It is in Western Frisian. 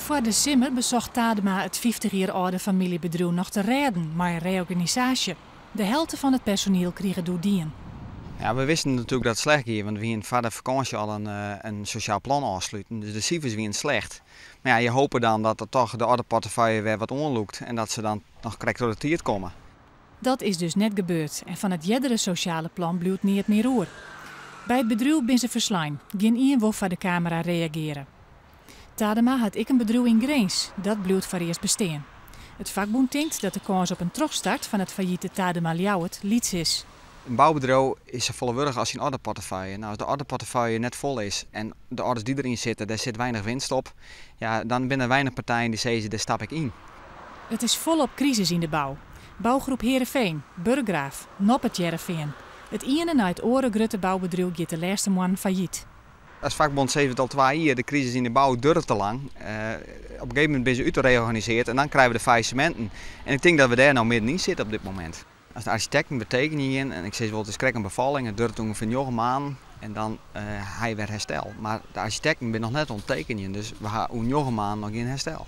Foar de simmer besocht Tadema it 50 jier âlde famyljebedriuw noch te rêden mei in reorganisaasje. De helte fan it personiel krige doe dien. Ja, we wisten natuerlik dat it slecht gie, want we hiene foar de fakânsje al in sosjaal plan ôfsluten. Dus de sifers wiene slecht. Mar ja, je hope dan dat er toch de orderportefeuille wer wat oanlûkt en dat se dan noch krekt troch de tiid komme. Dat is dus net gebeurd en fan it eardere sosjale plan bliuwt neat mear oer. By it bedriuw binne se ferslein. Gjinien wol foar de kamera reagearje. Tadema hat ek in bedriuw yn Grins. Dat bliuwt foarearst bestean. It fakbûn tinkt dat de kâns op in trochstart fan it fallite Tadema Ljouwert lyts is. In boubedriuw is safolle wurdich as syn orderportefeuille. Nou, as de orderportefeuille net fol is en de orders dy't deryn sitte, dêr sit weinich winst op, ja, dan binne der weinich partijen dy't sizze, dêr stap ik yn. It is folop krisis yn de bou. Bougroep Heerenveen, Burggraaff, Noppert Hearrenfean. It iene nei it oare grutte boubedriuw giet de lêste moannen fallyt. As fakbond sizze we it al 2 jier, de krisis yn de bou duorret te lang. Op in gegeven momint binne se útreorganisearre en dan krije we de faillisseminten. En ik tink dat we dêr no middenyn sitte op dit momint. As de arsjitekten betekenje en ik sis wol, it is krekt in befalling, it duorret ûngefear 9 maanden en dan ha je wer herstel. Mar de arsjitekten binne noch net oan it tekenjen, dus we ha oer 9 maanden noch gjin herstel.